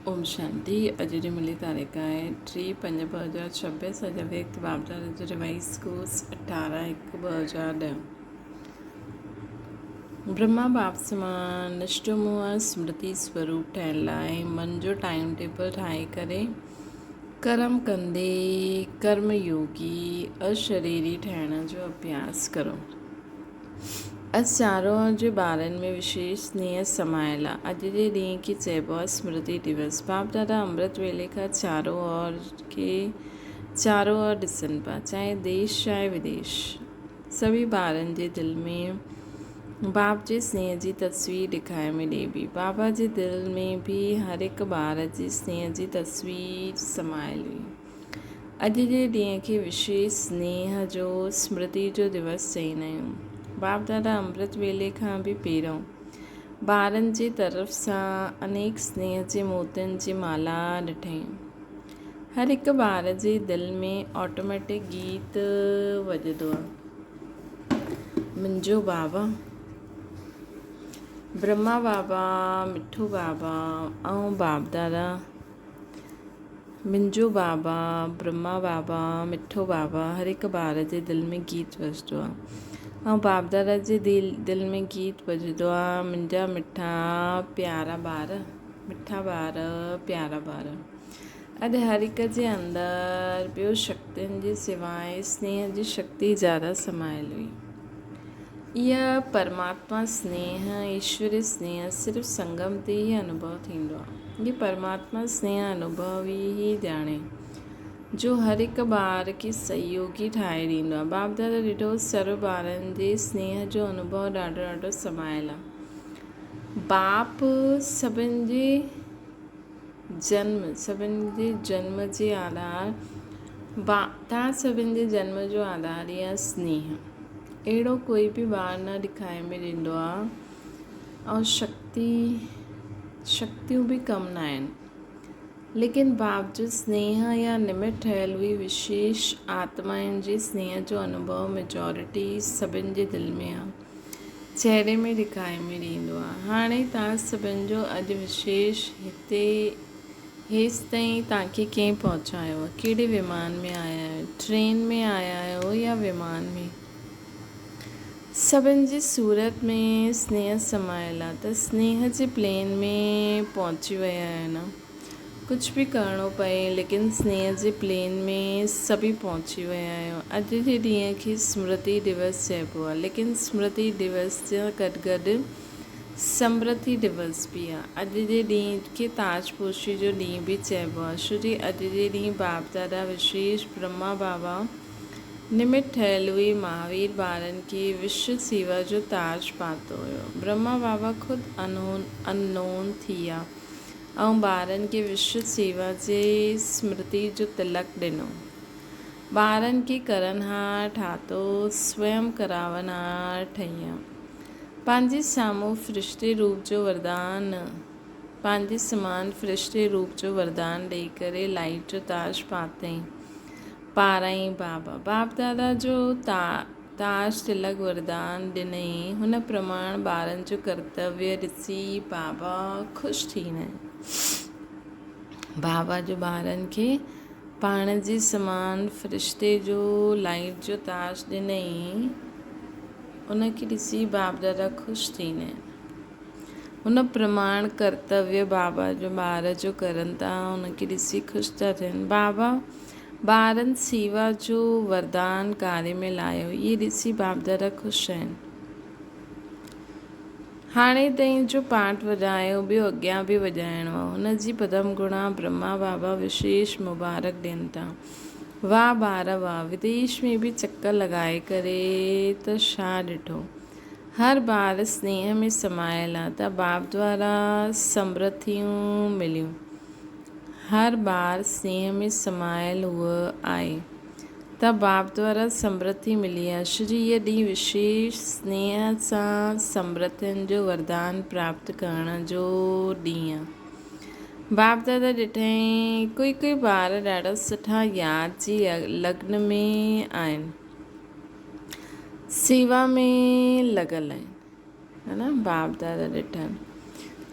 اوم شانتي اڄ جي ملي تاريخ آهي ٽي پنج 2026 اڄ ويڪت بابدار جو ريوائز ڪورس 18 1 2010 برهما باپ سمان نشٽو موهه سمرتي سوروپ ٺهڻ لاء من جو ٽائيم ٽيبل ٺاهي ڪري ڪرم ڪندي ڪرم يوگي اشريري ٺهڻ جو اڀياس ڪرو. اڄ چارون جي ٻارن ۾ وشيش سنيهه سمايل آ. اڄ جي ڏينهن کي چئبو آ سمرتي دوس. باپ دادا امرت ويلي کان چارو اور کي چارو اور ڏسن پيا. چاهي ديش چاهي وديش. سڀئي ٻارن جي دل ۾ باپ جي سنيهه جي تصوير ڏکائي ۾ ڏيبي. بابا جي دل ۾ به هر هڪ ٻار جي سنيهه جي تصوير سمايل هئي. اڄ جي ڏينهن کي وشيش سنيهه جو سمرتي جو دوس چئيندا آهيون. باپ دادا امرت ويلي کان به پهريون ٻارن جي طرف سان انيڪ سنيهه جي موتين جي مالا ڏٺائين. هر هڪ ٻار جي دل ۾ آٽوميٽڪ گيت وڄندو آهي. منهنجو بابا، برهما بابا، مٺو بابا ۽ باپ دادا. منهنجو بابا، برهما بابا، مٺو بابا هر هڪ ٻار جي دل ۾ گيت وڄندو آ ۽ باپ دادا جي دل ۾ گيت وڄندو آ منهنجا مٺا پيارا ٻار، مٺا ٻار، پيارا ٻار. اڄ هر هڪ جي اندر ٻيو شڪتين جي سواء سنيهه جي شڪتي زياده سمايل هئي. اها پرماتما سنيهه، ايشوري سنيهه صرف سنگم تي ئي انوڀو ٿيندو آهي. هي پرماتما سنيهه انوڀوي ئي ڄاڻي، جو هر هڪ ٻار کي سهيوگي ٺاهي ڏيندو آهي. باپ دادا ڏٺو سرو ٻارن جي سنيهه جو انوڀو ڏاڍو ڏاڍو سمايل آهي. باپ سڀن جي جنم، سڀن جي جنم جي آڌار، توهان سڀن جي جنم جو آڌار ئي آهي سنيهه. اهڙو ڪوئي به ٻار نه ڏکائي ۾ ڏيندو آهي ۽ شڪتي، شڪتيون به ڪم نه آهن. ليڪن باپ جو سنيهه يا نمت ٺهيل هئي وشيش آتمائن جي سنيهه جو انوڀو ميجارٽي سڀن جي دل ۾ آهي. چهري ۾ ڏکائي ۾ ڏيندو آ. هاڻي توهان سڀن جو اڄ وشيش هتي هيستائين توهان کي ڪنهن پهچايو آ؟ ڪهڙي ومان ۾ آيا آهيو؟ ٽرين ۾ آيا آهيو يا ومان ۾؟ سڀن جي صورت ۾ سنيهه سمايل آ ته سنيهه جي پلين ۾ پهچي ويا آهيو نه؟ ڪجهه به ڪرڻو پئي ليڪن سنيهه جي پلين ۾ سڀئي پهچي ويا آهيون. اڄ جي ڏينهن کي سمرتي دوس چئبو آهي ليڪن سمرتي دوس جا گڏ گڏ سمرتي دوس به آهي. اڄ جي ڏينهن کي تاج پوشي جو ڏينهن به چئبو آهي ڇو جي اڄ جي ڏينهن باپ دادا وشيش برهما بابا نمت ٺهيل هئي مهاوير ٻارن کي وشو سيوا جو تاج پاتو هيو. برهما بابا خود انون ٿي ويا. ۽ ٻارن کي وشو سيوا جي سمرتي جو تلڪ ڏنو. ٻارن کي ڪرڻهار ٺاتو، سويم ڪراونهار ٺهيا. پنهنجي سامهون فرشتي روپ جو وردان، پنهنجي سمان فرشتي روپ جو وردان ڏئي ڪري لائيٽ جو تاج پاتائين، پارائين بابا. باپ دادا جو تاج تلڪ وردان ڏنئين. هن پرماڻ ٻارن جو ڪرتويه ڏسي بابا خوش ٿي ويا. بابا جو ٻارن کي پاڻ جي سمان فرشتي جو لائيٽ جو تاج ڏنئين، ان کي ڏسي باپ دادا خوش ٿي ويا. هن پرماڻ ڪرتويه بابا جو ٻار جو ڪرن ٿا، ان کي ڏسي خوش ٿا ٿين. بابا ٻارن سيوا جو وردان ڪاري ۾ لايو، اهي ڏسي باپدادا خوش آهن. هاڻي تائين جو پاٺ وڄايو، ٻيو اڳيان به وڄائڻو آهي. هن جي پدم گڻا برهما بابا وشيش مبارڪ ڏين ٿا. واهه ٻار واهه، وديش ۾ به چڪر لڳائي ڪري ته ڇا ڏٺو. هر ٻار سنيهه ۾ سمايل آ ته باپ دوارا سمرٿيون مليون. هر ٻار سنيهه ۾ سمايل هئو آهي ته باپ دوارا سمرٿي ملي آهي. شري اهي ڏينهن وشيش سنيهه سان سمرٿين جو وردان پراپت ڪرڻ جو ڏينهن آهي. باپ دادا ڏٺائين ڪوئي ڪوئي ٻار ڏاڍا سٺا ياد جي لگن ۾ آهن. سيوا ۾ لڳل آهن. ها نه باپ دادا ڏٺا.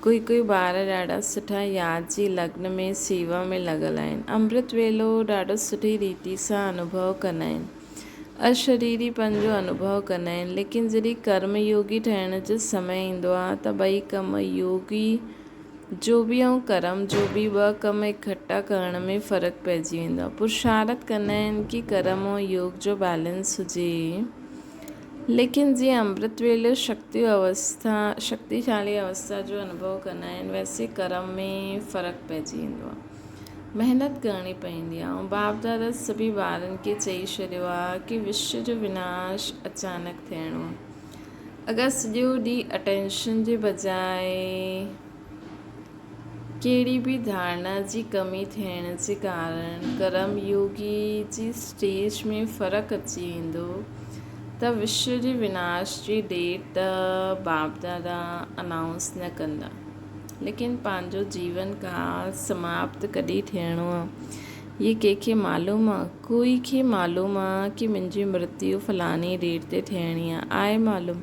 ڪوئي ڪوئي ٻار ڏاڍا سٺا ياد جي لگن ۾ سيوا ۾ لڳل آهن. امرت ويلو ڏاڍو سٺي ريتي سان انوڀو ڪندا آهن. اشريري پن جو انوڀو ڪندا آهن. ليڪن جڏهن ڪرم يوگي ٺهڻ جو سمي ايندو آهي ته ٻئي ڪم يوگي جو به ۽ ڪرم جو به ٻه ڪم اڪٺا ڪرڻ ۾ فرق پئجي ويندو آهي. پرشارٿ ڪندا آهن ڪي ڪرم ۽ يوگ جو بيلنس هجي. ليڪن جيئن امرت ويلو شڪتي اوسٿا، شڪتيشالي اوسٿا، جو انوڀو ڪندا آهن، ويسي ڪرم ۾ فرق پئجي ويندو آهي. محنت ڪرڻي پوندي آهي. ۽ باپ دادا سڀئي ٻارن کي چئي ڇڏيو آهي ڪي وشو جو وناش اچانڪ ٿيڻو آهي. اگر سڄو ڏينهن اٽينشن جي بجاء ڪهڙي به ڌارڻا جي ڪمي ٿيڻ جي ڪارڻ ڪرم يوگي جي اسٽيج ۾ فرق اچي ويندو ته وشو جي وناش جي ڊيٽ ته باپ دادا انائونس نه ڪندا ليڪن پنهنجو جيون ڪال سماپت ڪڏهن ٿيڻو آ هي ڪنهن کي معلوم آ ڪوئي کي معلوم آ ڪي منهنجي مرتيو فلاڻي ڊيٽ تي ٿيڻي آ آهي معلوم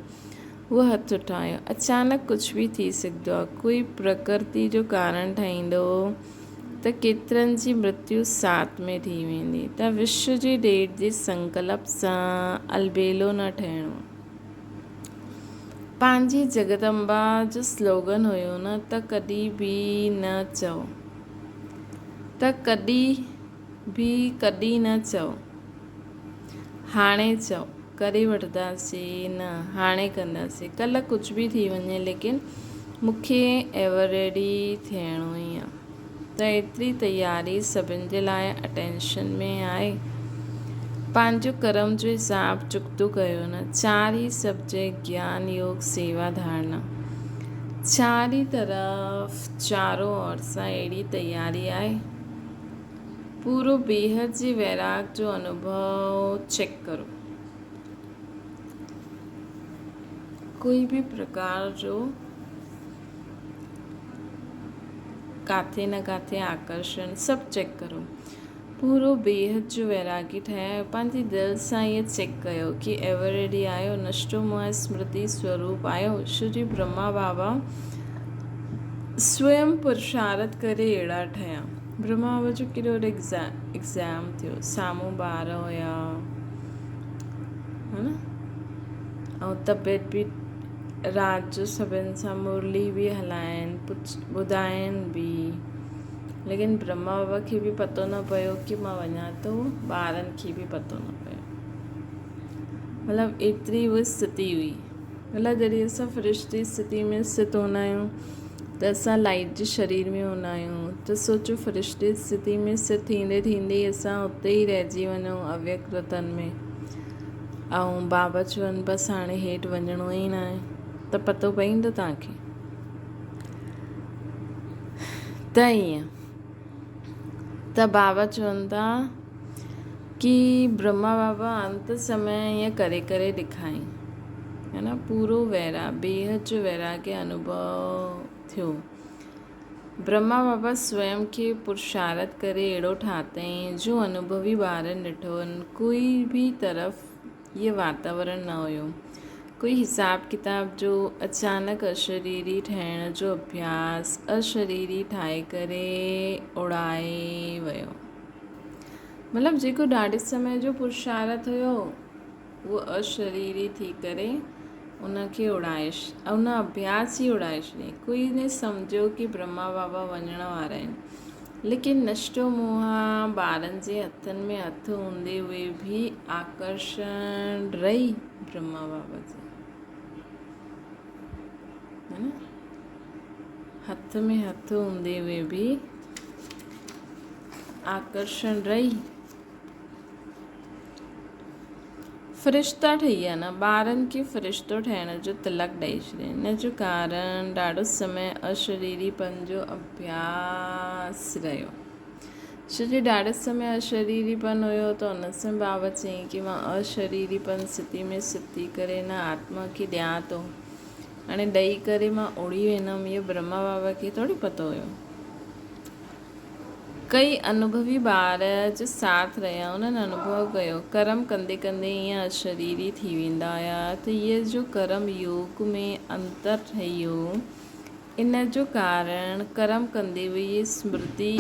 هو هٿ اٺايو. اچانڪ ڪجهه به ٿي سگهندو آهي. ڪوئي پرڪرتي جو ڪارڻ ٺهيندو ته ڪيترن جي مرتيو ساٿ ۾ ٿي ويندي. ته وشو جي ڊيٽ جي سنڪلپ سان البيلو نه ٺهڻو. پنهنجي جڳدمبا جو سلوگن هيو نه ته ڪڏهن به نه چئو. ته ڪڏهن به ڪڏهن نه چئو. هاڻي چئو. ڪري وٺنداسين نه هاڻي ڪنداسين ڪلهه ڪجهه به ٿي وڃي ليڪن مون کي ايور ريڊي ٿيڻو ئي آ ته ايتري تياري سڀن جي لاء اٽينشن ۾ آهي پنهنجو ڪرم جو حساب چڪتو ڪيو نه چار ئي سبجيڪٽ گيان يوگ سيوا ڌارنا چار ئي طرف چارو اور سان اهڙي تياري آهي پورو بيحد جي ويراڳ جو انوڀو چيڪ ڪرو. ڪوئي به پرڪار جو ڪاٿي نه ڪاٿي آڪرشڻ سڀ چيڪ ڪرو. پورو بيحد جو ويراڳي ٺهيا آهيو پنهنجي دل سان ائين چيڪ ڪيو ڪي ايور ريڊي آهيو نشٽو موهه سمرتي سوروپ آهيو شري برهما بابا سويم پرشارٿ ڪري اهڙا ٺهيا. برهما بابا جو ڪيڏو وڏو ايگزام ٿيو سامهون ٻار هيا ها نه ۽ طبيعت به رات جو سڀن سان مرلي به هلائن ٻڌائن به ليڪن برهما بابا کي به پتو نه پيو ڪي مان وڃان ٿو ٻارن کي به پتو نه پيو مطلب ايتري اها استٿي هئي مطلب جڏهن اسان فرشتي استٿي ۾ استٿ هوندا آهيون ته اسان لائيٽ جي شرير ۾ هوندا آهيون ته سوچو فرشتي استٿي ۾ استٿ ٿيندي ٿيندي اسان اتي ئي رهجي وڃون اويڪت رتن ۾ ۽ بابا چون بس هاڻي هيٺ وڃڻو ئي نه آهي ته پتو پئيندو توهان کي ته ائين ته بابا چون ٿا ڪي برهما بابا انت سمي ائين ڪري ڪري ڏکائين هي نه پورو ويرا بيحد جو ويراگي انوڀو ٿيو برهما بابا سويم کي پرشارت ڪري اهڙو ٺاتائين جو انوڀوي ٻارن ڏٺو ڪوئي به طرف هيء واتاورڻ نه هيو. ڪوئي حساب ڪتاب جو اچانڪ اشريري ٺهڻ جو اڀياس اشريري ٺاهي ڪري اڙائي ويو. مطلب جيڪو ڏاڍي سمي جو پرشارٿ هيو، اهو اشريري ٿي ڪري ان کي اڙائي ان اڀياس ئي اڙائي ڇڏيائين. ڪوئي نه سمجهيو ڪي برهما بابا وڃڻ وارا آهن. ليڪن نشٽو موهان ٻارن جي هٿن ۾ هٿ هوندي هئي به آڪرشڻ رهي برهما بابا جي هي نه هٿ ۾ هٿ هوندي هئي به آڪرشڻ رهي فرشتا ٺهي ويا نه ٻارن کي فرشتو ٺهڻ جو تلڪ ڏئي ڇڏيائين ان جو ڪارڻ ڏاڍو سمي اشريري پن جو اڀياس رهيو ڇو جو ڏاڍو سمي اشريري پن هيو ته ان سمي بابا چيائين ڪي مان اشريري پن ستي ۾ ستي ڪري ان آتما کي ڏيان ٿو هاڻي ڏئي ڪري مان اڙي ويندم اهو برهما بابا کي ٿوري پتو هيو ڪئي انوڀوي ٻار جو ساٿ رهيا، انهن انوڀو ڪيو. ڪرم ڪندي ڪندي ائين اشريري ٿي ويندا هيا ته هيء جو ڪرم يوگ ۾ انتر ٺهي ويو. ان جو ڪارڻ ڪرم ڪندي به اهي سمرتي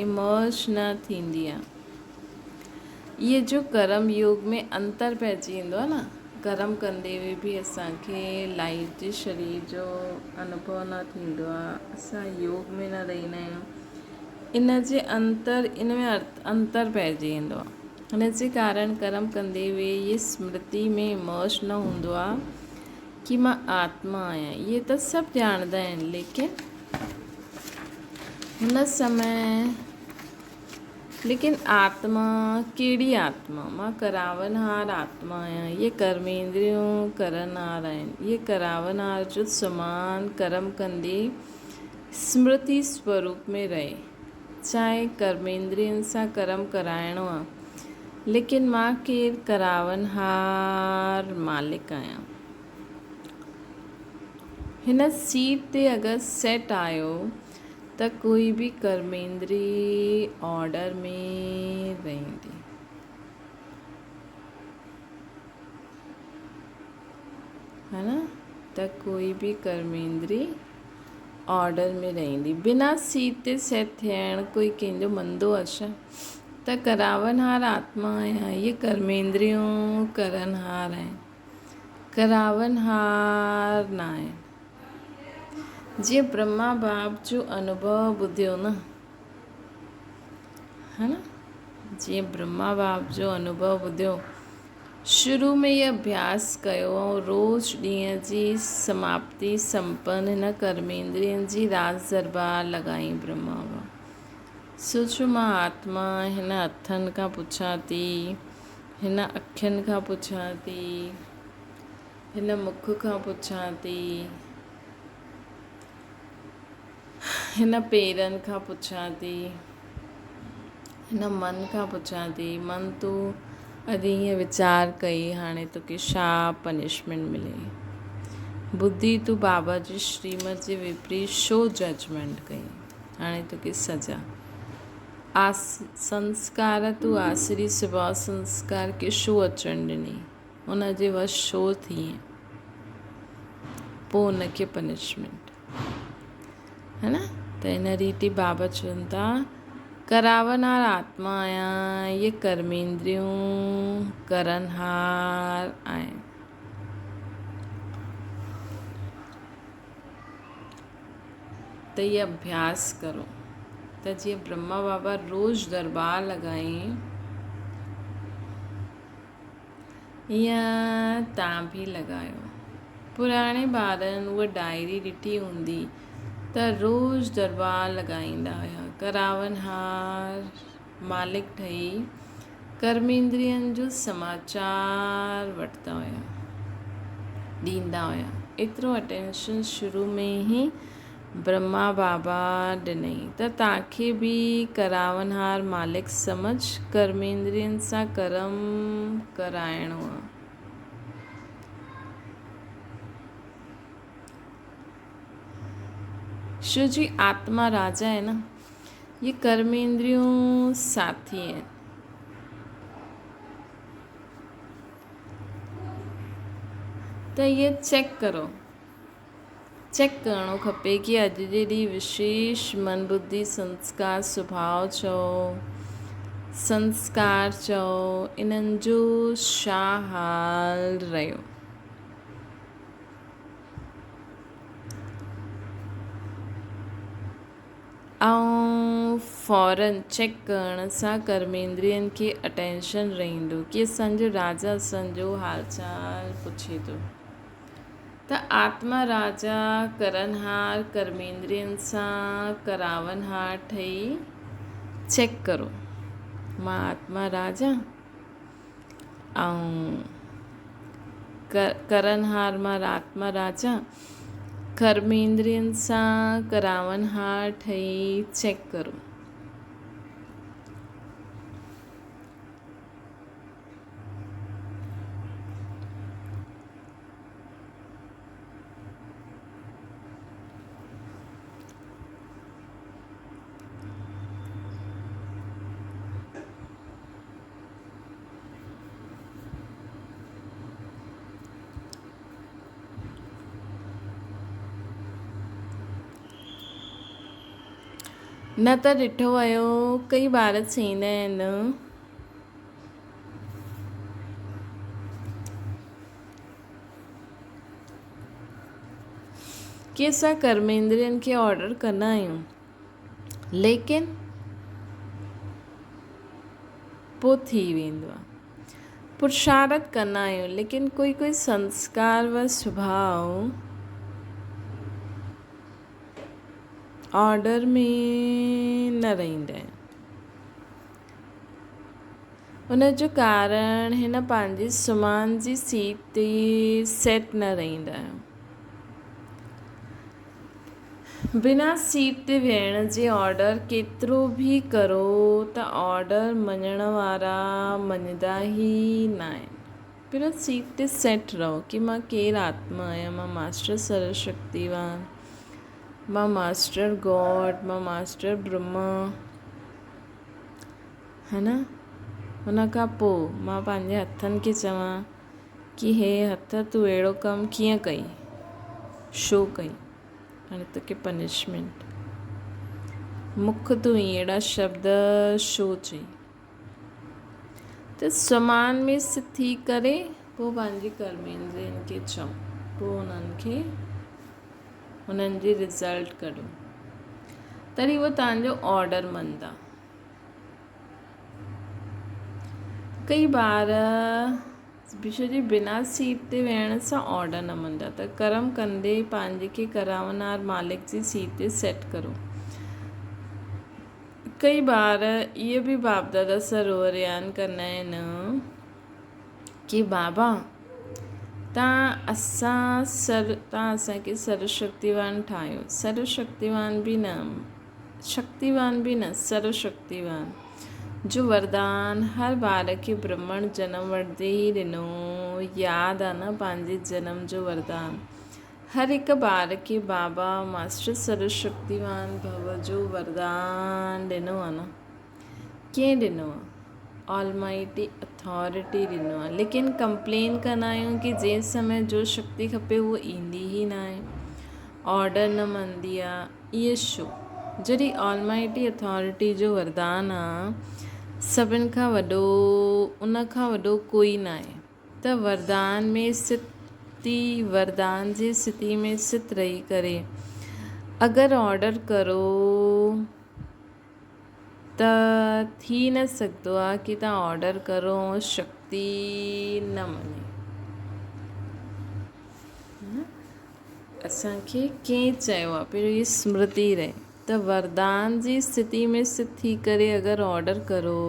Emerge نه ٿيندي آهي. اهي جو ڪرم يوگ ۾ انتر پئجي ويندو آهي نه، ڪرم ڪندي به به اسان کي لائيٽ جي شرير جو انوڀو نه ٿيندو آهي، اسان يوگ ۾ نه رهندا آهيون. ان جي انتر ان ۾ انتر پئجي ويندو آهي. ان جي ڪارڻ ڪرم ڪندي به اهي سمرتي ۾ Emerge نه هوندو آهي. ڪي مان آتما آهيان اهي ته سڀ ڄاڻندا آهن ليڪن هن سمي ليڪن آتما ڪهڙي آتما مان ڪراونهار آتما آهيان اهي ڪرميندريون ڪرنهار آهن اهي ڪراونهار جو سمان ڪرم ڪندي سمرتي سوروپ ۾ رهي چاهي ڪرميندرين سان ڪرم ڪرائڻو آ ليڪن مان ڪير ڪراونهار مالڪ آهيان. هن سيٽ تي اگر سيٽ آيو ته ڪوئي به ڪرميندري آرڊر ۾ رهندي. ها نه ته ڪوئي به ڪرميندري آرڊر ۾ رهندي. بنا سيٽ تي سيٽ ٿيڻ ڪوئي ڪنهن جو مندو آ ڇا؟ ته ڪراونهار آتما آهيان. اهي ڪرميندريون ڪرڻهار آهن. ڪراونهار ناهن. جيئن برهما باپ جو انوڀو ٻڌيو نه. ها نه؟ جيئن برهما باپ جو انوڀو ٻڌيو. شروع ۾ ئي اڀياس ڪيو ۽ روز ڏينهن جي سماپتي سمپن هن ڪرميندرين جي راز دربار لڳائين برهما با سوچيو مان آتما هن هٿن کان پڇان ٿي هن اکين کان پڇان ٿي هن مک کان پڇان ٿي هن پيرن کان پڇان ٿي، هن من کان پڇان ٿي، من تون اڄ ائين ويچار ڪئي هاڻي توکي ڇا پنشمينٽ ملي؟ ٻڌي تون بابا جي شريمت جي وپريت ڇو ججمينٽ ڪئي؟ هاڻي توکي سزا. آس سنسڪار تون آسري سڀاء سنسڪار کي ڇو اچڻ ڏني؟ ان جي وس ڇو ٿئين؟ پوء ان کي پنشمينٽ. ها نه ته ان ريت ئي بابا چون ٿا ڪراونهار آتما آهيان اهي ڪرميندريون ڪرنهار آهن. ته هي اڀياس ڪرو ته جيئن برهما بابا روز دربار لڳائين ايئن تان به لڳايو. پراڻي ٻارن اها ڊائري ڏٺي هوندي ته روز درٻار لڳائيندا هيا. ڪراونهار مالڪ ٺهي ڪرميندرين جو سماچار وٺندا هيا، ڏيندا هيا. ايترو اٽينشن شروع ۾ ئي برهما بابا ڏنئي ته تانکي به ڪراونهار مالڪ سمجهه ڪرميندرين سان ڪرم ڪرائڻو آ. شو جي آتما راجا آهي نه، يي ڪرميندريون ساٿي آهن. ته يي چيڪ ڪرو. چيڪ ڪرڻو کپي ڪي اڄ جي ڏينهن وشيش من ٻڌي سنسڪار سڀاء چئو سنسڪار چئو انهن جو ڇا حال رهيو. ۽ فورن چيڪ ڪرڻ سان ڪرميندرين کي اٽينشن رهندو ڪي اسان جو راجا اسان جو حال چال پڇي ٿو. ته آتما راجا ڪرنهار ڪرميندرين سان ڪراونهار ٺهي چيڪ ڪرو مان آتما راجا ۽ ڪرنهار مان آتما راجا ڪرميندرين سان ڪراونهار ٺهي چيڪ ڪرو. نه ته ڏٺو ويو ڪئي ٻار چئيندا آهن. ڪي اسان ڪرميندرين کي آرڊر ڪندا آهيون ليڪن پوء ٿي ويندو آهي پرشارت ڪندا آهيون ليڪن ڪوئي ڪوئي سنسڪار و سڀاء آرڊر ۾ نه رهندا آهن. ان جو ڪارڻ هن پنهنجي سمان جي سيٽ تي سيٽ نه رهندا آهن. بنا سيٽ تي ويهڻ جي آرڊر ڪيترو به ڪرو ته آرڊر مڃڻ وارا مڃدا ئي ناهن. پهريون سيٽ تي سيٽ رهو ڪي مان ڪير آتما آهيان، مان ماسٽر سرو شڪتيوان، مان ماسٽر گاڊ، مان ماسٽر برهما، ها نه؟ ان کان پوء مان پنهنجي هٿن کي چوان ڪي هي هٿ تون اهڙو ڪم ڪيئن ڪئي، شو ڪئي، هاڻي توکي پنشمينٽ. مک تون اهڙا شبد شو چئي. ته سمان ۾ سٿ ٿي ڪري پوء پنهنجي ڪرميندرين کي چئو پوء انهن کي انهن جي رزلٽ ڪڍو تڏهن اهو توهان جو آرڊر مڃدا. ڪئي ٻار جي بنا سيٽ تي ويهڻ سان آرڊر نه مڃدا ته ڪرم ڪندي پنهنجي کي ڪراونهار مالڪ جي سيٽ تي سيٽ ڪرو. ڪئي ٻار اهي به باپ دادا سان روء ريان ڪندا آهن ڪي بابا تان اسان سر تان اسان کي سرو شڪتيوان ٺاهيو سرو شڪتيوان به نه شڪتيوان به نه سرو شڪتيوان جو وردان هر ٻار کي برهمڻ جنم وٺندي ئي ڏنو ياد آ نه پنهنجي جنم جو وردان هر هڪ ٻار کي بابا ماسٽر سرو شڪتيوان ڀو جو وردان ڏنو آ نه؟ ڪنهن ڏنو آ؟ آلمائٽي اٿارٽي ڏنو آ ليڪن ڪمپلين ڪندا آهيون ڪي جنهن سمي جو شڪتي کپي هو ايندي ئي ناهي آرڊر نه مندي آ اهي ڇو؟ جڏهن آلمائٽي اٿارٽي جو وردان آ سڀن کان وڏو ان کان وڏو ڪوئي ناهي. ته وردان ۾ ستي وردان جي ستي ۾ ست رهي ڪري اگر آرڊر ڪرو ته ٿي نه سگهندو آ ڪي تان آرڊر ڪرو ۽ شڪتي نه مڃي. اسان کي ڪنهن چيو آ پهريون هي سمرتي رهي ته وردان جي استٿي ۾ ست ٿي ڪري اگر آرڊر ڪرو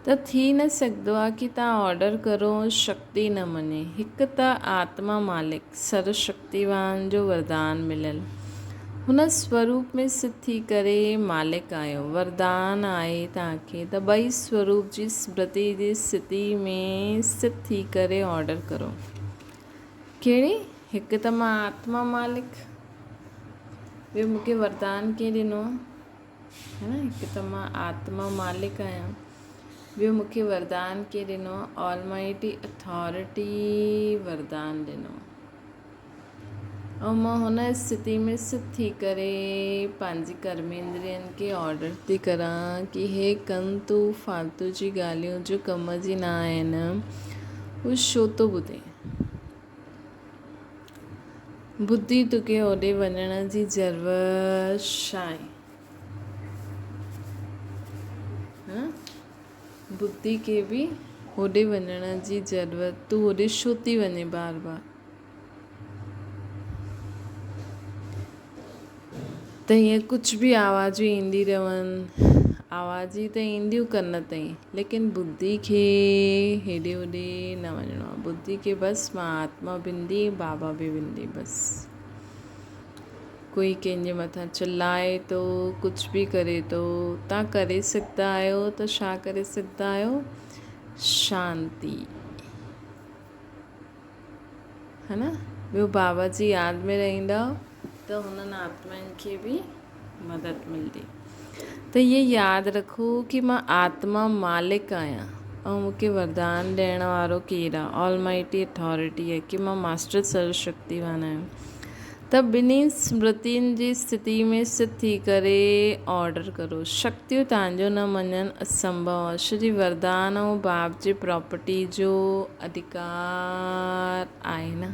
ته ٿي نه سگهندو آ ڪي تان آرڊر ڪرو ۽ شڪتي نه مڃي هڪ ته آتما مالڪ سرو شڪتيوان جو وردان مليل هن سوروپ ۾ ست ٿي ڪري مالڪ آهيو وردان آهي تان کي ته ٻئي سوروپ جي سمرتي جي استٿي ۾ ست ٿي ڪري آرڊر ڪرو. ڪهڙي؟ هڪ ته مان آتما مالڪ، ٻيو مون کي وردان ڪنهن ڏنو آهي؟ ها نه، هڪ ته مان آتما مالڪ آهيان، ٻيو مون کي وردان ڪنهن ڏنو آهي؟ آلمائٽي اٿارٽي وردان ڏنو آهي. ۽ مان هن استٿي ۾ ست ٿي ڪري پنهنجي ڪرميندرين کي آرڊر ٿي ڪران ڪي هي ڪن تون فالتو جي ڳالهيون جو ڪم جي نه آهن هو ڇو ٿو ٻڌي ٻڌي توکي هوڏي وڃڻ جي ضرورت ڇا آهي ها ٻڌي کي به هوڏي وڃڻ جي ضرورت تون هوڏي ڇو ٿي وڃين بار بار ته ائين ڪجهه به آوازون ايندي رهن، آوازون ته اينديون ڪن تائين ليڪن ٻڌي کي هيڏي هوڏي نه وڃڻو آهي، ٻڌي کي بس مان آتما بندي بابا به بندي بس. ڪوئي ڪنهن جي مٿان چلائي ٿو ڪجهه به ڪري ٿو تان ڪري سگهندا آهيو ته ڇا ڪري سگهندا آهيو شانتي. ها نه ٻيو بابا جي ياد ۾ رهندؤ ته هنن آتمائن کي به مدد ملندي ته اهي ياد رکو ڪي مان آتما مالڪ آهيان ۽ مون کي وردان ڏيڻ وارو ڪير آهي آل مائٽي اٿارٽي آهي ڪي مان ماسٽر سرو شڪتيوان آهيان. ته ٻنهي سمرتين جي اسٿتي ۾ اسٿت ٿي ڪري آرڊر ڪرو. شڪتيون تانجو نه مڃڻ اسنڀو آ. ڇو جي وردان ۽ باپ جي پراپرٽي جو اڌڪار آهي نه.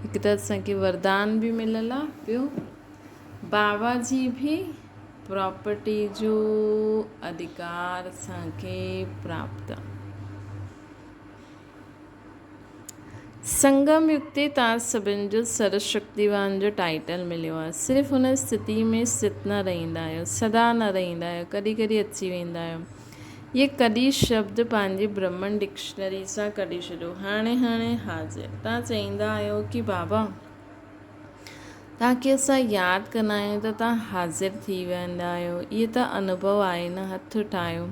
هڪ ته اسان کي وردان به مليل آ ٻيو بابا جي به پراپرٽي جو اڌڪار اسان کي پراپت آ. سنگم يگ تي توهان سڀن جو سروشڪتيوان جو ٽائيٽل مليو آهي. صرف ان اسٿتي ۾ اسٿت نه رهندا آهيو، سدا نه رهندا آهيو، ڪڏهن ڪڏهن اچي ويندا آهيو. اهي ڪڏهن شبد پنهنجي برهمڻ ڊڪشنري سان ڪڍي ڇڏيو. هاڻي هاڻي حاضر. توهان چئيندا آهيو ڪي بابا! توهان کي اسان ياد ڪندا آهيون ته توهان حاضر ٿي ويندا آهيو. اهي ته انوڀو آهي نه هٿ اٺايو.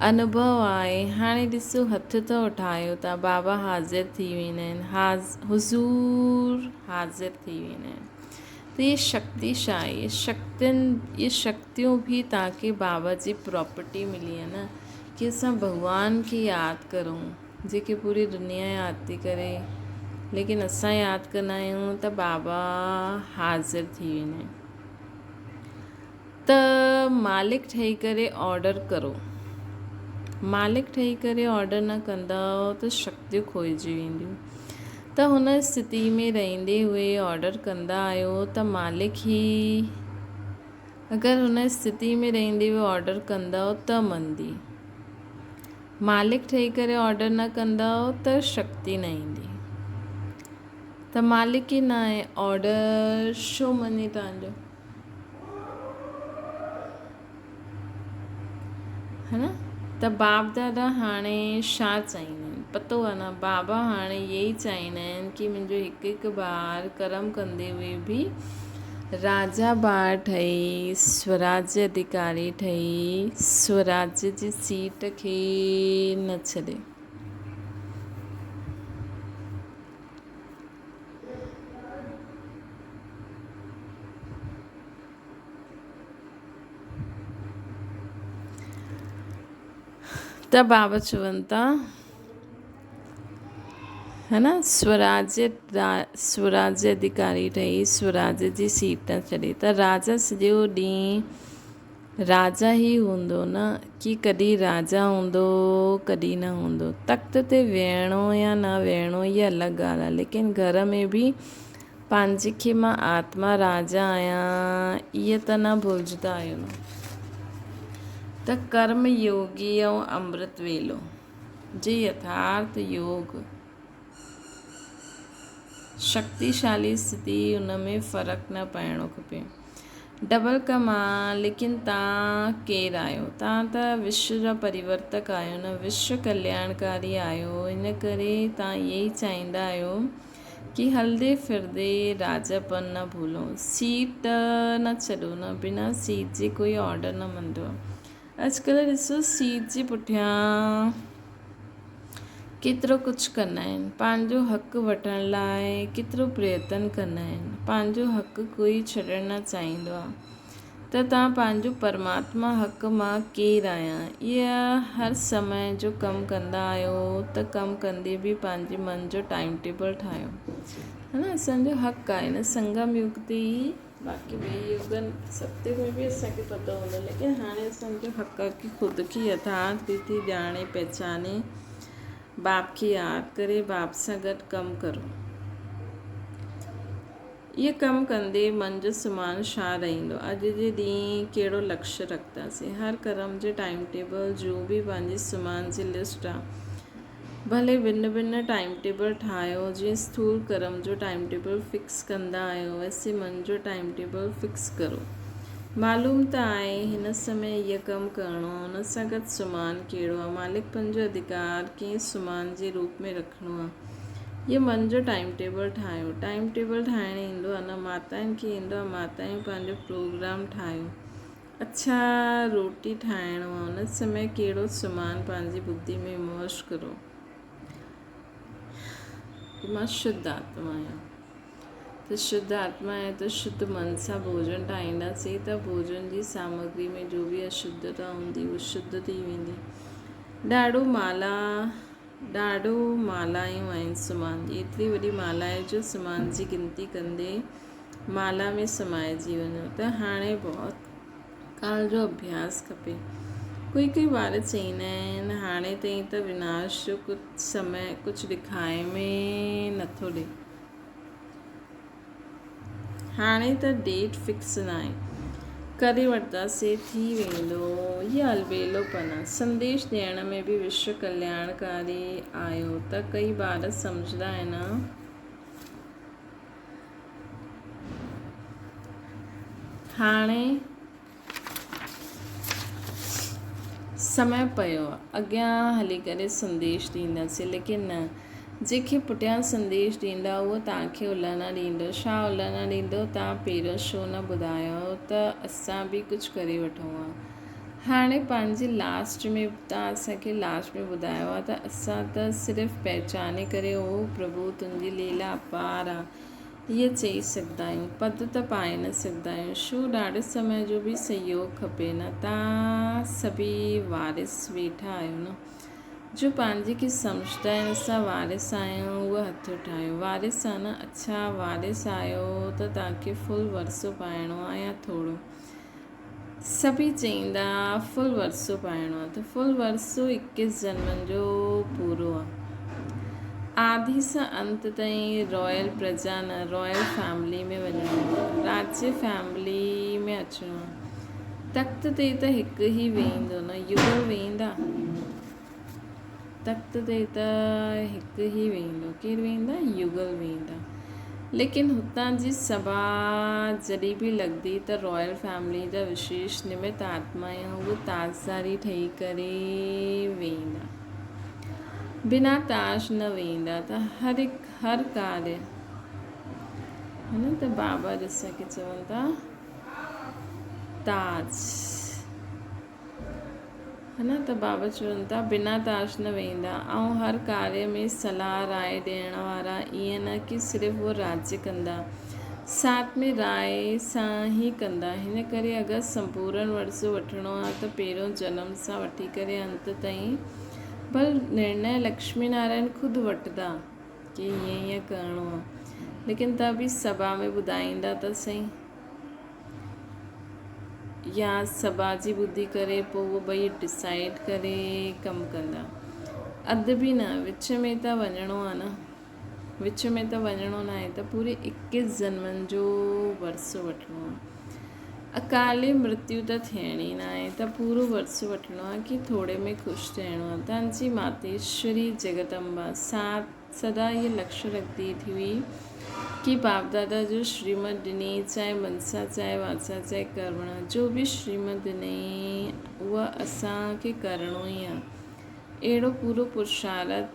انوڀو آهي. هاڻي ڏسو هٿ ته اٺايو ٿا بابا حاضر ٿي ويندا آهن. حضور حاضر ٿي ويندا آهن. ته اهي شڪتي ڇا آهي؟ اهي شڪتين اهي شڪتيون به توهان کي بابا جي پراپرٽي ملي آهي نه ڪي اسان ڀڳوان کي ياد ڪرون. جيڪي پوري دنيا ياد ٿي ڪري ليڪن اسان ياد ڪندا آهيون ته بابا حاضر ٿي ويندا آهن ته مالڪ ٺهي ڪري آرڊر ڪرو مالڪ ٺهي ڪري آرڊر نه ڪندؤ ته شڪتيون کوئجي وينديون ته هن استٿي ۾ رهندي هئي آرڊر ڪندا آهيو ته مالڪ هي اگر هن استٿي ۾ رهندي هئي آرڊر ڪندؤ ته مندي مالڪ ٺهي ڪري آرڊر نه ڪندؤ ته شڪتي نه ايندي. ته مالڪ ئي نه آهي آرڊر ڇو مڃي توهان جو. ها نه ته باپ دادا هاڻي ڇا چاهيندا آهن پتو آهي نه بابا هاڻي اهي ئي چاهيندا آهن ڪي منهنجو هڪ هڪ ٻار ڪرم ڪندي هئي به راجا ٻار ٺهي، سوراجيه اڌڪاري ٺهي، سوراجيه جي سيٽ کي نه ڇڏي. ته بابا چون ٿا ها نه سوراجيه سوراجيه اڌڪاري ٺهي سوراجيه جي سيٽ نه ڇڏي ته راجا سڄو ڏينهن راجا ئي هوندو نه ڪي ڪڏهن راجا هوندو ڪڏهن نه هوندو تخت تي ويهڻو يا نه ويهڻو اها الڳ ڳالهه آهي ليڪن گهر ۾ به پنهنجي کي مان آتما راجا آهيان اهي ته نه ڀلجندا آهيو نه ته ڪرم يوگي ۽ امرت ويلو جي يٿارٿ يوگ شڪتيشالي اسٿتي ان ۾ فرق نه پئڻو کپي. ڊبل ڪم آ ليڪن تان ڪير آهيو؟ تان ته وشو جا پريورتڪ آهيو نه وشو ڪلياڻڪاري آهيو ان ڪري تان اهي ئي چاهيندا آهيو ڪي هلندي ڦرندي راجاپن نه ڀولو سيٽ نه ڇڏو نه بنا سيٽ جي ڪوئي آرڊر نه مندو اڄڪلهه ڏسو سيٽ جي پٺيان ڪيترو ڪجهه ڪندا آهن پنهنجو حق وٺڻ لاء ڪيترو پريتن ڪندا آهن پنهنجو حق ڪوئي ڇڏڻ نه چاهيندو آهي ته تان پنهنجو پرماتما حق مان ڪير آهيان؟ اها هر سمي جو ڪم ڪندا آهيو ته ڪم ڪندي به پنهنجي من جو ٽائيم ٽيبل ٺاهيو. ها نه اسان جو حق آهي نه سنگم يگ تي ئي باقي ٻئي يگن ستيگ ۾ به اسان کي پتو هوندو ليڪن هاڻي اسان جو حق آهي ڪي خود کي يٿارٿ ريتي ڄاڻي پهچاني باپ کي ياد ڪري باپ سان گڏ ڪم ڪرون. اهي ڪم ڪندي من جو سمان ڇا رهندو؟ اڄ جي ڏينهن ڪهڙو لڪش رکنداسين؟ هر ڪرم جي ٽائيم ٽيبل جون به پنهنجي سمان جي لسٽ آ. ڀلي ڀن ڀن ٽائيم ٽيبل ٺاهيو، جيئن اسٿول ڪرم جو ٽائيم ٽيبل فڪس ڪندا آهيو، ويسي من جو ٽائيم ٽيبل فڪس ڪرو. معلوم ته آهي هن سمي اهي ڪم ڪرڻو آ، ان سان گڏ سمان ڪهڙو آ؟ مالڪپن جو اڌڪار ڪنهن سمان جي روپ ۾ رکڻو آ؟ اهو من جو ٽائيم ٽيبل ٺاهيو. ٽائيم ٽيبل ٺاهڻ ايندو آهي نه ماتائن کي ايندو آهي ماتائون پنهنجو پروگرام ٺاهيو. اڇا روٽي ٺاهڻو آهي ان سمي ڪهڙو سامان پنهنجي ٻڌي ۾ موش ڪرو ڪي مان شڌ آتما آهيان ته شڌ آتما آهيان ته شڌ من سان ڀوڄن ٺاهينداسين ته ڀوڄن جي سامگري ۾ جو به اشڌتا هوندي اهو شڌ ٿي ويندي. ڏاڍو مالا ڏاڍو مالايون آهن سمان جي ايتري وڏي مالا آهي جو سمان جي گنتي ڪندي مالا ۾ سمائجي وڃو ته هاڻي بهت ڪال جو اڀياس کپي. ڪوئي ڪوئي ٻار چئيندا آهن هاڻي تائين ته وناش جو ڪجهه سمي ڪجهه ڏکائي ۾ نٿو ڏي. هاڻي ته ڊيٽ فڪس ناهي. ڪري وٺنداسين ٿي ويندو. هي البيلو پن آ. سنديش ڏيڻ ۾ به وشو ڪلياڻڪاري آهيو ته ڪئي ٻار سمجهندا آهن. هاڻي سمي پيو آ اڳيان هلي ڪري سنديش ڏينداسين ليڪن نه جنهن کي پٺيان سنديش ڏيندا اهو توهان کي الانا ڏيندو ڇا الانا ڏيندو توهان پهريون ڇو نه ٻڌايو ته اسان به ڪجهه ڪري وٺون ها هاڻي پنهنجي لاسٽ ۾ توهان اسان کي لاسٽ ۾ ٻڌايو آ ته اسان ته صرف پهچاني ڪري او پرڀو تنهنجي ليلا اپار آ هيء چئي سگهندا آهيون، پد ته پائي نه سگهندا آهيون، شو ڏاڍي سمي جو به سهيوگ کپي نه، تان سڀيئي وارث ويٺا آهيو نه، جو پنهنجي کي سمجهندا آهن اسان وارث آهيون، اهو هٿ اٺايو، وارث آ نه، اڇا وارث آهيو ته توهان کي فل ورثو پائڻو آ يا ٿورو؟ سڀيئي چئيندا فل ورثو پائڻو آ ته فل ورثو اڪيس جنمن جو پورو آ. آڌي سان انت تائين رائل پرجا نه رائل فيملي ۾ وڃڻو آ. راجيه فيملي ۾ اچڻو آ. تخت تي ته هڪ ئي ويهندو نه يگل ويهندا. تخت تي ته هڪ ئي ويهندو. ڪير ويهندا؟ يگل ويهندا. ليڪن هتان جي سڀا جڏهن به لڳندي ته رائل فيملي جا وشيش نمت آتما يا اهي تاجداري ٺهي ڪري ويهندا. بنا تاج نه ويهندا ته هر هڪ هر ڪاريه هي نه ته بابا جسان کي چون ٿا تاج. ها نه ته بابا چون ٿا بنا تاش نه ويهندا ۽ هر ڪاريه ۾ صلاح راء ڏيڻ وارا ائين نه ڪي صرف هو راڄ ڪندا ساٿ ۾ راء سان ئي ڪندا هن ڪري اگر سمپورن ورثو وٺڻو آ ته پهريون جنم سان وٺي ڪري انت تائين ڀل نرڻي لڪشمي نارائڻ خود وٺندا ڪي هيئن هيئن ڪرڻو آ ليڪن ته به سڀا ۾ ٻڌائيندا ته سهي. يا سڀا جي ٻڌي ڪري پوء اهو ٻئي ڊسائيڊ ڪري ڪم ڪندا. اڌ به نه وچ ۾ ته وڃڻو آ نه. وچ ۾ ته وڃڻو ناهي ته پوري اڪيس جنمن جو ورثو وٺڻو آ. اڪالي مرتيو ته ٿيڻي ناهي ته پورو ورثو وٺڻو آ ڪي ٿوري ۾ خوش ٿيڻو آ. تنهنجي ماتيشوري جڳدمبا ساٿ سدا هيء لڪش رکندي ٿي هئي ڪي باپ دادا جو شريمت ڏني، چاهي منسا چاهي واچا چاهي ڪروڻا، جو به شريمت ڏنئي اها اسان کي ڪرڻو ئي آ. اهڙو پورو پرشارٿ،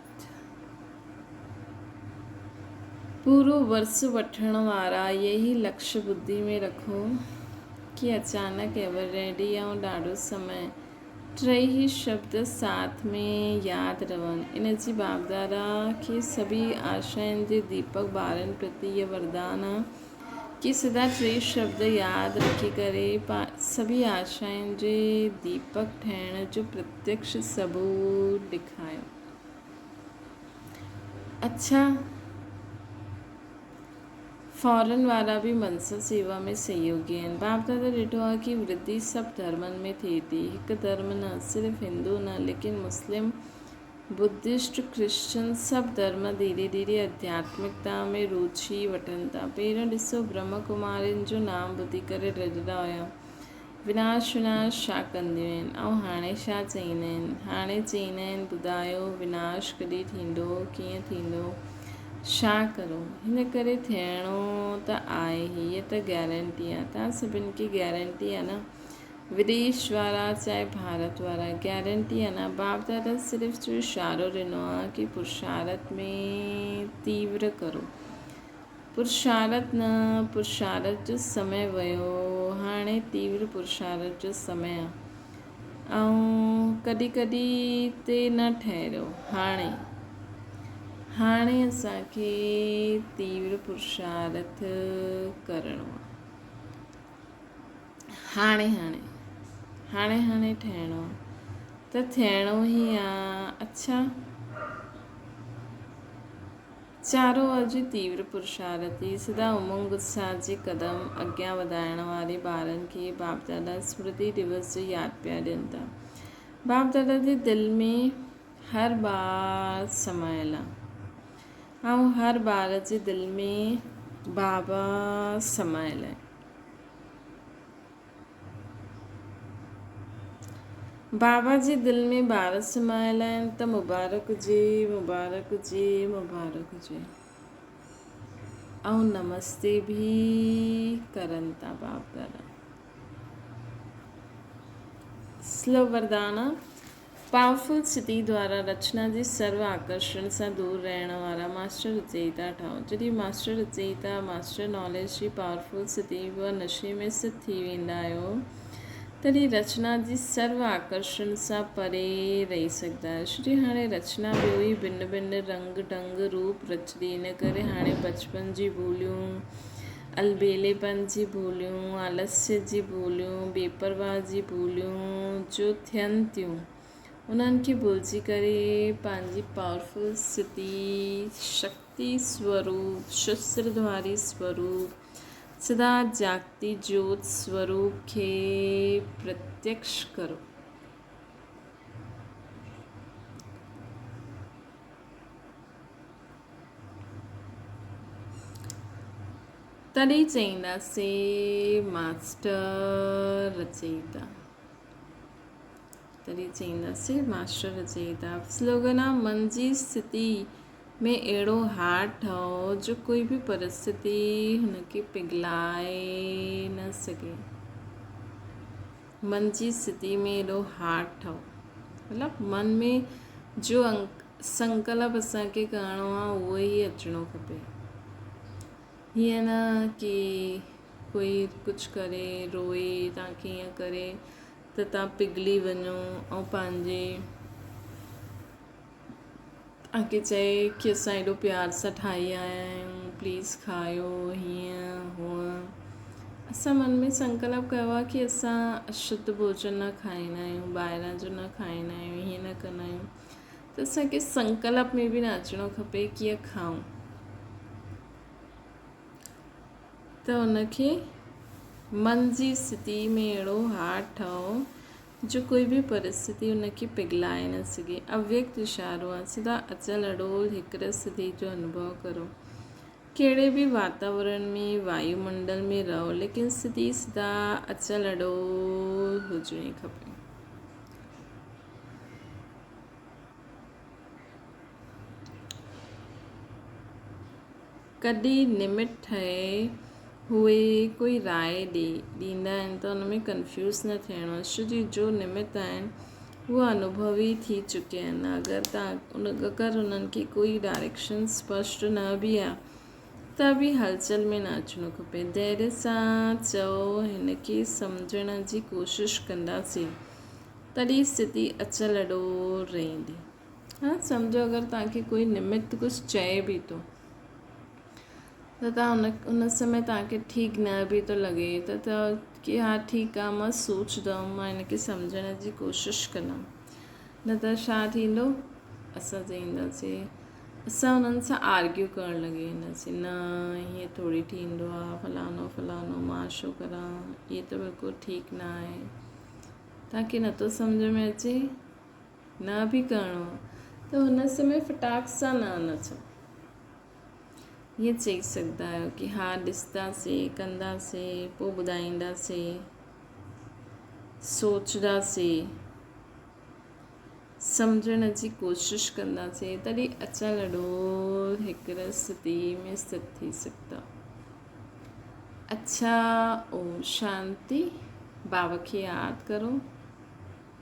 پورو ورثو وٺڻ وارا يهي لڪش ٻڌي ۾ رکو ڪي اچانڪ ايور ريڊي ۽ ڏاڍو سمي ٽئي هي شبد ساٿ ۾ ياد رهن. ان جي باپدادا کي سڀئي آشائن جي ديپڪ ٻارن پرتي هيء وردان آ ڪي سدا ٽي شبد ياد رکي ڪري سڀئي آشائن جي ديپڪ ٺهڻ جو پرتيڪش ثبوت ڏيکايو. اڇا! فارن وارا به منسا سيوا ۾ سهيوگي آهن. باپ دادا ڏٺو آهي ڪي ورڌي سڀ ڌرمن ۾ ٿئي ٿي. هڪ ڌرم نه، صرف هندو نه ليڪن مسلم، ٻڌسٽ، ڪرسچن سڀ ڌرم ڌيري ڌيري اڌياتمڪتا ۾ روچي وٺن ٿا. پهريون ڏسو برهما ڪمارين جو نام ٻڌي ڪري ڊڄندا هيا. وناش وناش ڇا ڪنديون آهن ۽ هاڻي ڇا چئيندا آهن؟ هاڻي چئيندا آهن ٻڌايو وناش ڪڏهن ٿيندو، ڪيئن ٿيندو، ڇا ڪرون؟ هن ڪري ٿيڻو ته آهي، هيء ته گئرنٽي آهي. توهان سڀن کي گئرنٽي آهي نه؟ وديش وارا چاهي ڀارت وارا، گئرنٽي آهي نه؟ باپ دادا صرف جو اشارو ڏنو آهي ڪي پرشارٿ ۾ تيور ڪرو. پرشارٿ نه، پرشارٿ جو سمي ويو، هاڻي تيور پرشارٿ جو سمي آ. ۽ ڪڏهن ڪڏهن تي نه ٺهريو، هاڻي، هاڻي اسان کي تيور پرشارٿ ڪرڻو آ. هاڻي هاڻي، هاڻي هاڻي ٺهڻو آ ته ٿيڻو ئي آ. اڇا! چارو جي تيور پرشارتي، سدا امنگ اتساهه جي قدم اڳيان وڌائڻ واري ٻارن کي باپ دادا سمرتي دوس جو ياد پيا ڏين ٿا. باپ دادا جي دل ۾ هر ٻار سمايل آ ۽ هر ٻار جي دل ۾ بابا سمايل آهي. بابا جي دل ۾ ٻار سمايل آهن ته مبارڪ هجي مبارڪ هجي مبارڪ هجي ۽ نمستي به ڪرن ٿا باپ دادا. سلو وردانا پاورفل سٿي دوارا رچنا جي سرو آڪرشڻ سان دور رهڻ وارا ماسٽر رچئيتا ٺاهو. جڏهن ماسٽر رچئيتا ماسٽر ناليج جي پاورفل سٿي و نشي ۾ سٿ ٿي ويندا آهيو، تڏهن رچنا جي سرو آڪرشڻ سان پري رهي سگهندا آهيو. شري هاڻي رچنا ٻيو ئي ڀن ڀن رنگ ڍنگ روپ رچندي، ان ڪري هاڻي بچپن جي ڀوليون، البيليپن جي ڀوليون، آلسيه جي ڀوليون، بيپرواهه جي ڀوليون جو ٿين ٿيون، انهن کي ڀلجي ڪري پنهنجي پاورفل سٿي، شڪتي سوروپ، شسترڌاري سوروپ، سدا جاڳتي جوت سوروپ کي پرتيڪش ڪرو. تڏهن چئينداسين ماسٽر رچئيتا. تڏهن چئينداسين ماسٽر رچئيتا. سلوگن آ من جي اسٿتي ۾ اهڙو هار ٺهو جو ڪوئي به پرسٿتي هن کي پگهلائي نه سگهي. من جي اسٿتي ۾ اهڙو هار ٺهو مطلب من ۾ جو انڪ سنڪلپ اسان کي ڪرڻو آ اهو ئي اچڻو کپي. هيئن نه ڪي ڪوئي ڪجهه ڪري روئي توهان کي ائين ڪري ته توهان پگهلي وڃو ۽ پنهنجي توهان کي چئي ڪي اسان ايڏو پيار سان ٺاهي آيا آهيون پليز کايو هيئن هونئن اسان من ۾ سنڪلپ ڪيو آهي ڪي اسان اشڌ ڀوڄن نه کائيندا آهيون ٻاهران جو نه کائيندا آهيون هيئن نه ڪندا آهيون ته اسان کي سنڪلپ ۾ به نه اچڻو کپي ڪيئن کائون ته ان کي من جي اسٿتي ۾ اهڙو هار ٺهو جو ڪوئي به پرسٿتي ان کي پگهلائي نه سگهي. اويڪت اشارو آهي سدا اچل اڏول هڪ رس ٿي جو انوڀو ڪرو. ڪهڙي به واتاورڻ ۾ وايو منڊل ۾ رهو ليڪن اسٿتي سدا اچل اڏول هجڻي کپي. ڪڏهن نمٽ ٺهي اهي ڪوئي راء ڏئي ڏيندا آهن ته ان ۾ ڪنفيوز نه ٿيڻو آهي ڇو جي جو نمت آهن اهي انوڀوي ٿي چڪيا آهن اگر تان اگر انهن کي ڪوئي ڊائريڪشن اسپشٽ نه به آهي ته به هلچل ۾ نه اچڻو کپي ڌيريه سان چئو هن کي سمجهڻ جي ڪوشش ڪنداسين تڏهن اسٿتي اچل اڏول رهندي. ها سمجهو اگر توهان کي ڪوئي نمت ڪجهه چئي به ٿو ته توهان ان ان سمي توهان کي ٺيڪ نه به ٿو لڳي ته چئو ڪي ها ٺيڪ آهي مان سوچندم مان هن کي سمجهڻ جي ڪوشش ڪندم نه ته ڇا ٿيندو اسان چئينداسين اسان انهن سان آرگيو ڪرڻ لڳي وينداسين نه ائين ٿوري ٿيندو آهي فلاڻو فلاڻو مان ڇو ڪران اهي ته بلڪل ٺيڪ نه آهي توهان کي نٿو سمجهه ۾ اچي نه به ڪرڻو ته هن سمي ڦٽاڪ سان نه نه چئو. ائين چئي سگهندا آهيو ڪي ها ڏسنداسي ڪنداسي پوء ٻڌائينداسي سوچنداسي سمجهڻ جي ڪوشش ڪنداسي تڏهن اچل ڏور هڪ رستي ۾ ست ٿي سگهندا. اڇا اوم شانتي بابا کي ياد ڪرو.